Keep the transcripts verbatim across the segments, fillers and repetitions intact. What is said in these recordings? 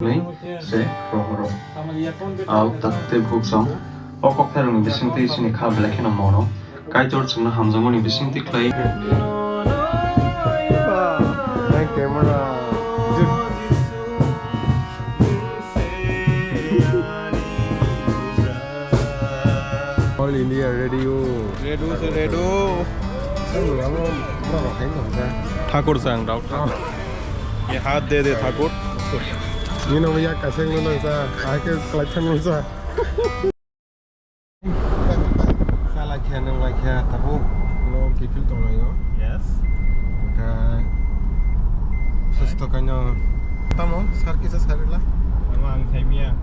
Ni se rohoro. Au tatte buk song. O kok therong ni bising twi sini kha belai kheno mono. Kaitor chwngno hamjakmani bising twi khlai. Nai camera. All India Radio. Radio se radio. Thakur sang dau. Ye hat de de thakur. Nino ya kaseng no sa, ake klai thang no sa. Salai khe nang lai khe tabuk no kifil tong lai o. Yes. Ka susto kaino. Tamo sar kisa sarila. Tamo ang thai miya.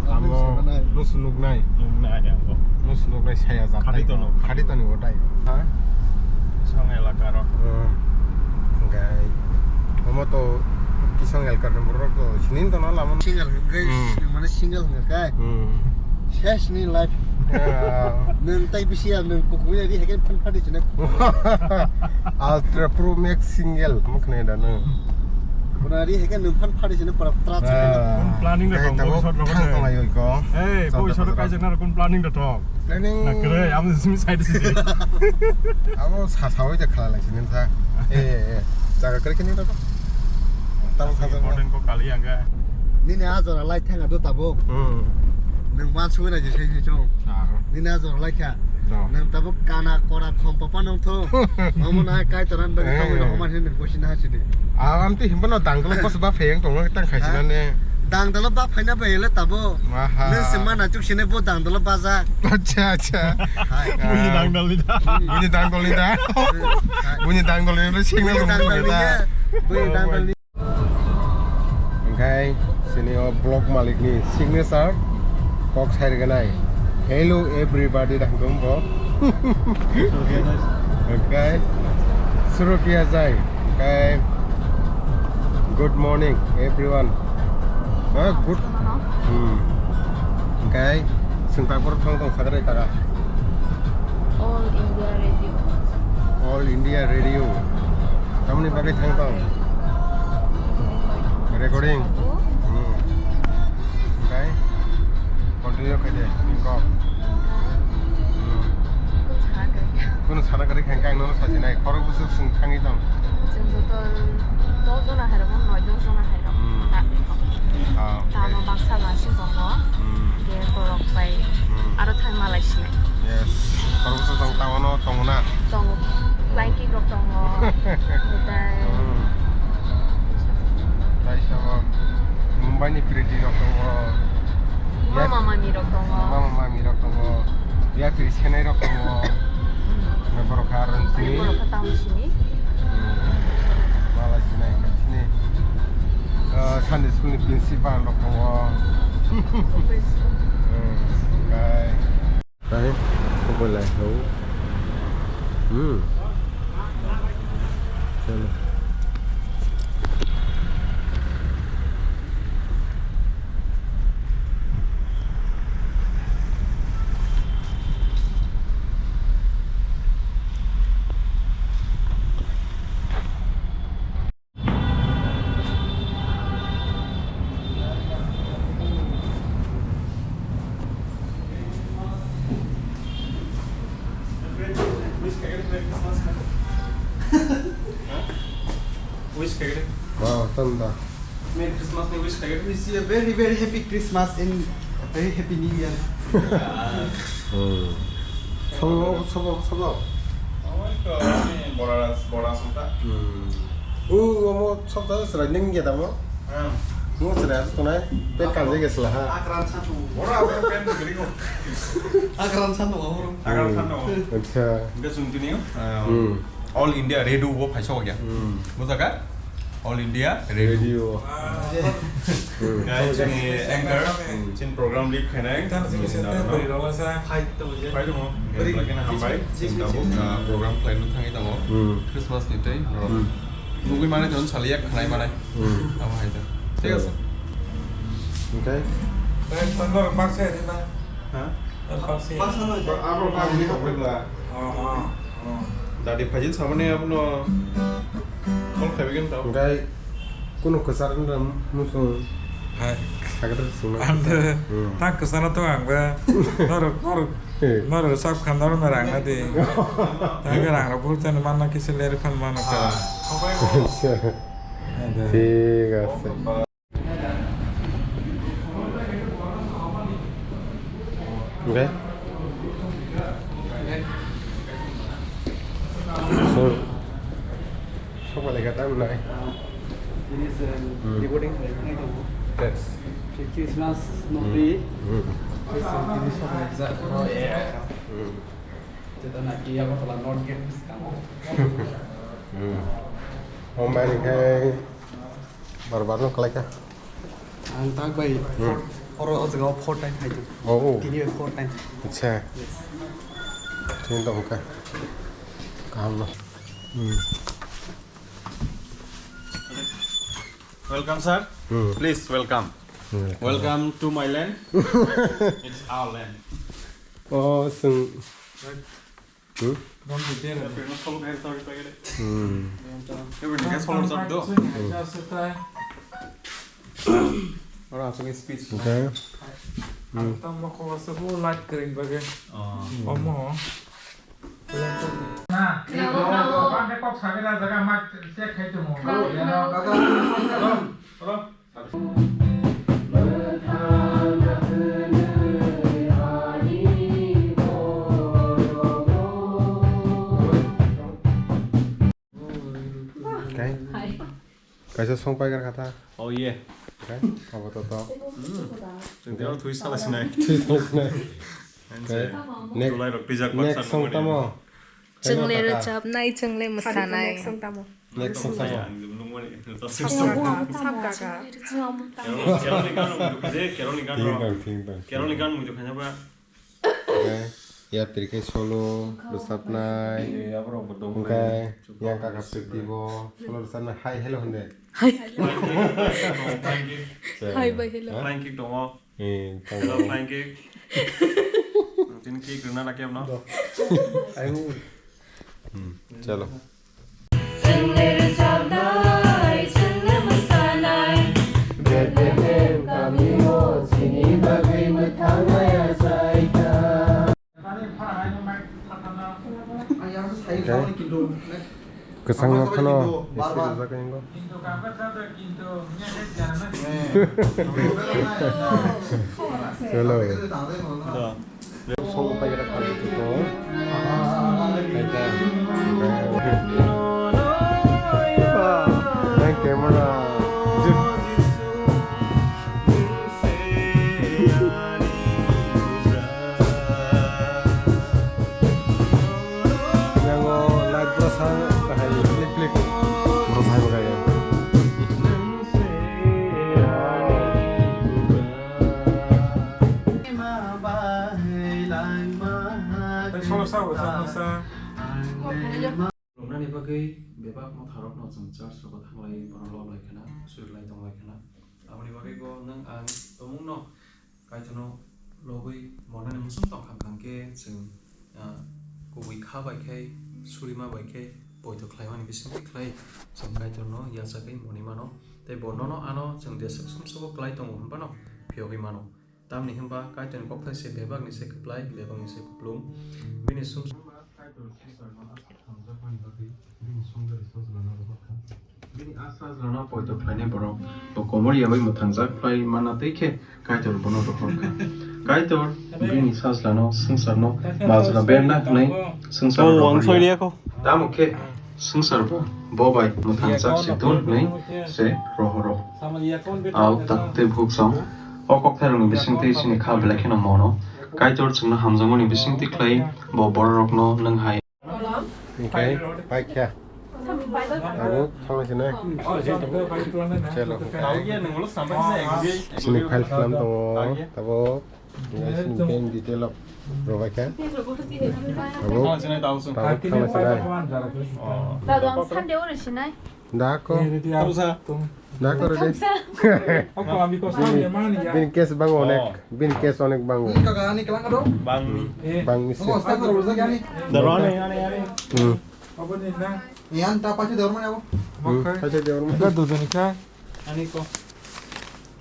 Tamo nus nuknai. Nuknai ang bo. Nus nuknai saya jat. Khadi tono. Khadi tono o dai. Ha? Song elaka ro. Hmm. Gai. Omo to kisong elaka ni borok to sinin to no lamon. Single guys, hmm, mane single hwnkha kai. Hmm. Ses ni life. Yeah. Nwng tai bisi ya, nwng kukuya ri heken phan phadi sine. Ultra Pro Max single, mukne da no. Kuna ri heken nwng phan phadi sine pura tra. Ah. Kun planning da kai tong, tabo boi sot thang tong ayo ko. Hey, boi sot kai jana kun planning da tong. Planning. Na kre, am simi side side. Abo sa sa oi da khala lai sine sa. Eh, eh, eh. Jaga kre kini da. Tamo sa sa. Important ko kali ang ga. Nini a jora lai thang ado tabo. Hmm. Nwng man sui na je sai sai chong. Ah. Nini a jora lai kha. No. Nwng tabo kana kora khom papa nong tho. Omo na kai toran ba eh, tamo eh, oman hin ko sina ha sini. Ah, am ti himbo no dangdolo ko ba pheyang tong tang khai sina ne. Dangdolo ba phaina ba ele tabo. Aha. Nwng se mana chuk sine bo dangdolo ba ja. Acha, acha. Hai. Buni dangdol ni da. Buni dangdol ni da. Hai. Buni dangdol ni da, signal buni dangdol ni da. Buni dangdol ni. Hwnkhe chini o vlog malik ni signature kok sai rwgwnai. Hello everybody, dang dong bo. Hwnkhe suru kiya jai. Hwnkhe good morning everyone. Ah, good. Hmm. Hwnkhe chwng tak boro thang tong sakrai taka. All India Radio. All India Radio. Tamoni bagwi thang tong? Recording? Hmm. Oke. Continue khaide, kok. Hmm. Kuno sana kari khankhe ang nono sajinai, khorok bwswk chwng thangwi tong? Chwng joto dos jona hai rokno, noi dos jona hai rok. Hmm. Ah, okay. Tamo baksa masing tongo. Hmm. Hwnkhe borok bai hmm, aro thang malai sinai. Yes. Khoroksa tong, tamo no tongo na? Tongo. Flying kick rok tongo. Tei hmm, tei sabo Mumbai ni pretty rok tongo. Mama mami rok tongo. Mama mami rok tongo. Yapri senai rok tongo. Hmm. Borok kha aro sini. Borok kha town sini. Hmm. Malai sinai, sini. Ah, Sunday school ni principal rok tongo. Principal. Hmm. Kai. Kai, koboi lai kho. Hmm. Chalo. Wish khaikhe de Christmas kha. Wish khaikhe de. Wow, tanda. Merry Christmas ni wish khaikhe de. Wish you a very, very happy Christmas and a very happy New Year. Hmm. Sabo, sabo, sabo. Omo to ani bora, bora songta. Hmm. O, omo sokta serai ning ya damo? Hmm. Mo serai as tonai, pen kan jege sela ha. Akran satu. Bora, bora, pen gringo. Akran satu, bora. Akran satu. Acha. Enggak sungkini. Hmm. All India Radio bo phaisa wagya. Hmm. Buja ka? All India Radio. Radio. Hmm. Guys, chini anchor, hmm, chini program lead khainai. Phai dong. Lagi na hambai. Tabuk, ah, program khlaina thangwi tongo. Hmm. Christmas ni tei. Hmm. Nugwi manai ton saliya khnai manai. Hmm. Abo hai da. Thik ase. Okay. Ha? Abo hai da. Dadi phajin samani abono call khaibigin tao. Hwnkhe Kuno kwchar wngkha musung. Hai. Sakhe sungna. Ande. Hmm. Tak kwchana to ang ba. Norok, norok, Eh. norok sab khan norok na rang na di. Tak rang rok bhul chan man na kisi ler phan man ka. Acha. Ande. Thik ase. Okay. So, sok bai kha tam nai. Ini se Hmm. recording saya kan itu. Yes. Christmas Hmm. note. Hmm. Ini se ini sok bai kha. Oh, yeah. Hmm. Kita nak iya apa kalau not games kamu. Hmm. Oh, main kayak Bar bar no khlai kha. Ang tak bai Hmm. four, oro o jaga o four time hai tu. Oh, oh. Tini bai four time. Acha. Yes. Chini tong kha. Kaham no. Hmm. Welcome, sir. Hmm. Please welcome. Hmm. Welcome to my land. It's our land. Oh, sung. Hmm? Don't be there. Hmm. Oro aswk speech. Okay. Hmm. Tamo ko aswk light green bage. Oh. Omo. Na, kok sabe na jaga mat check khai tumo. Oro, oro. Okay. Hai. Kaisa song pai kha ta. Oh, yeah. Okay. Abo to to. Hmm. Chwng tei oro thui sala sinai. Thui sala sinai. Okay. Next. Tulai rok tijak baksa next song nungmani. Tamo. Chwng le rwchapnai, chwng le mwsanai. Next song tamo. Next song tamo. Keroni gan, Keroni gan, Keroni gan. Keroni gan muitu khaina ba. Yatrike solo rwchapnai. Hwnkhe yang kaka priti bo solo rwchapnai hai hello hwnde. Hai. Hai bai hello. Flying kick tongo. Eh, hello, flying kick. Tini kick rwna na kebno. Hmm, chalo. Chwngni rwchapnai, chwngni mwsanai. Bethlehem kamio chini bagwi mwthangmaya chaikha. Kwchangma phano S P rijak yango. Chalo. Song paikha kha to. Hai camera. Yang o light bwsa kahai plik plik. Bwsa hai bwkha ya. Tei solo sa bo sa sa. Romnani bagwi bebak motharokno chwng church rogo thanglai bono lob lai khna, suri lai tong lai khna. Aboni bagwi bo nwng ang tongmungno Kaitorno lobwi monani muchung tong kha hwnkhe chwng, ah, kubui kha bai khe surima bai khe poito khlaimani bisingtwi khlai chwng Kaitorno yachagwi moni mano. Tei bo nono ano chwng jeswk sumsogo klai tongo hwnphano phiyogwi mano. Tamni hwnba Kaitorni kokthai se bebakni se kwplai, bebakni se kupulung. Bini sum Kaitor swngcharno aswk hamjakmani bagwi bini songdari sajlano rohor kha. Bini a sajlano poito khlainai borok bo komor yaui mwthangjak khlai manna twi khe Kaitor bono rohor kha. Kaitor bini sajlano swngcharno majra berna hwnwi swngcharo Oh, ang rohor ya. Soiliya ko. Tamo khe swngchar bo bo bai mwthangjak se tong hwnwi se rohoro. Ao tak tei bukhuk song o kokthairokni bisingtwi chini kha belai kheno mono. Kaitor chwngno hamjakmani bisingtwi khlai bo bororokno nwng hai. Hwnkhe paikha. Abo thangna sinai. Chelo. Sini file khwlam tongo. Abo. Sini bank detail rwbaikha. Abo. Abo thangna sinai. Dado ang Sunday oro sinai. Dako. Dako rede. Bini case bang onek. Bini case onek bang. Bang. Bang misi. Hmm. Yan ta pachu dor mana abo. Hmm. Pachu dor mana. Ka dudani ka. Ani ko.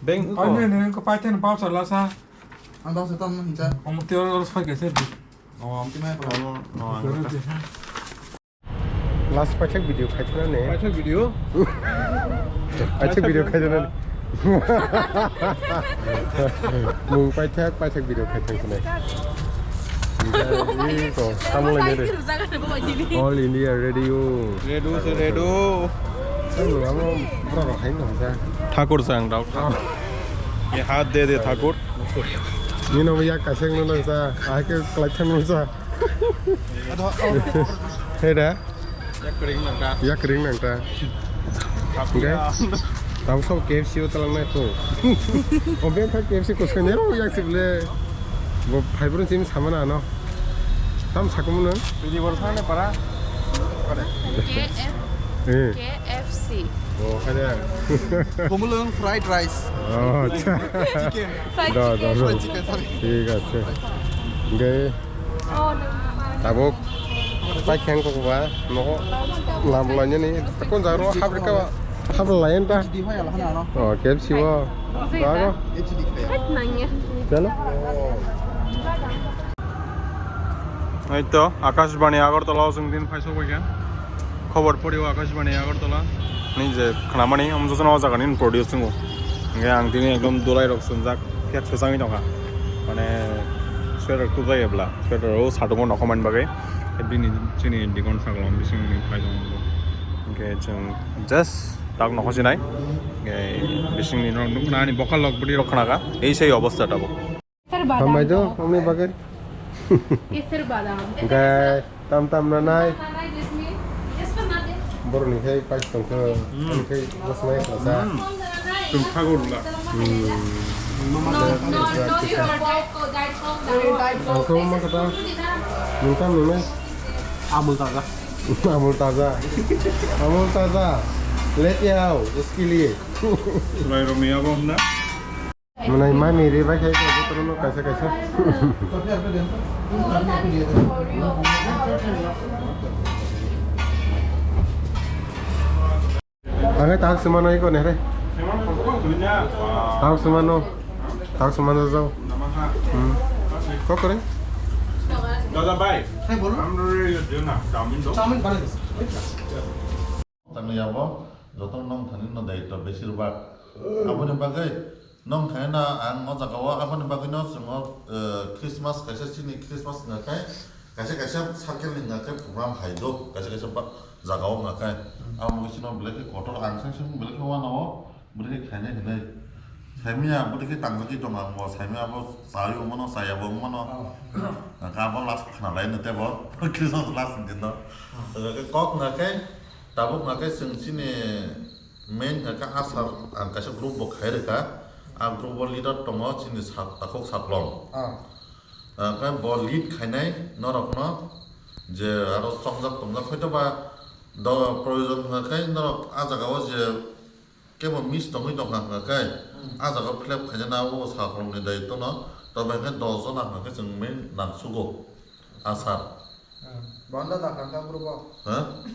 Beng ko. Ani ni ko paiten pau sa lasa. Ang dong sa tom hincha. Om tior ros phai kese di. Oh, am timai pala. Oh, oh, ang. Last paithak video khaithana ne. Paithak video? Paithak video khaithana ne. Mung paithak, paithak video khaithang khanai. Iko, tamo lai ne. All India Radio. Radio se radio. Amo bro rok hai no sa. Thakur sang dok. Ye hath de de Thakur. Nino ya kaseng no sa. Ahai ke klai thang no sa. Hei da? Yak ring nang ta. Yak ring nang ta. Hap ya. Tam so K F C o talang nai po. O ben tha K F C ko sene ro yak sibule. Bo phai bro sim samana no. Tam sakumu no. Tini bor thane para. K F, Eh. K F C. Oh, ada. Kumulung fried rice. Oh, acha. Chicken. Fried Da, da, chicken. da. Fried chicken, sorry. Thik ase. Ge. Oh, no. Tabuk. Pai kheng ko ba. Nogo. Lam lai ni. Takon jaro hab rika. Hab lai ta. H D hoy ala hana no. Oh, K F C wo. Bago. H D kaya. Hat nangya. Chalo. Ei to, Akashbani Agartala o chwng din phai sokbaikha. Khobor pori o Akashbani Agartala ni je khnamani, omo jotono o jaga ni produce wngo. Hingke ang tini ekdom dulai rok swngjak, khe kwchangwi tongkha. Mane sweater tujakya bwla, sweater o satungo nokho mani bagwi. Bini chini digon sagalo bisingni phai tongo. Hingke chwng just tak nokho sinai. Hingke bisingni norok nukna ani bokal rok bwdwi rok khnakha. Ei sei obostha tabuk. Kesar badam Hambai do, to. Omni bagwi. Kesar badam. Gai, tam tam na nai. Kesar na de. Borok ni khai pais tong kho, Hmm. ani khai bosmai khlasa. Hmm. Tum khago rula. Hmm. No, no, no, no, you are diet coke, diet coke, diet coke. Ang kho ma kata. Nung tam nung nai. Amul taza. Amul taza. Amul taza. Lete aao, uske liye. Sulai romia bo na. Mwnai mami ri bai khai ko jotono no kaisa kaisa. Ang tak sumano iko ne re. Tak sumano. Tak sumano jao. Hmm. Kok kore? Dada bhai. Hai bolo. Amro re yo na chowmin do. Chowmin bana des. Tangwi abo joto nong thani no daityo besir bak. Aboni bagwi nong thani no ang o jaga o aboni bagwi no chwng o, eh, Christmas kaisa chini Christmas wngkha khe kaisa kaisa circle ni wngkha khe program hai do kaisa kaisa ba-, jaga o wngkha khe. Abo bagwi chini belai khe kotor ang seng seng belai khe uanao bwrwi khe khainai hinwi. Saimanya bwrwi khe tangjagwi tong ang bo saimanya bo chaywi wngmano chayabo wngmano. Hwnkhe abo last khna lai no tebo Christmas last ni din no. Hwnkhe kok wngkha khe Tabuk hwnkhe chwng chini main hwnkhe asar ang kaisa group bo khai rwkha. A group o leader tongo chini sak-, takhuk saklong. Ah. Hwnkhe bo lead khainai norokno je aro chongjak tongjak hoito ba do proyojon hwnkhe norok a jaga o je kebo miss tongwi tongkha hwnkhe Hmm. a jaga o flap khainai o saklong ni daityo no tobe hwnkhe dos jona hwnkhe chwng main nangsugo asar. Hmm. Banda da kha group o. Ha?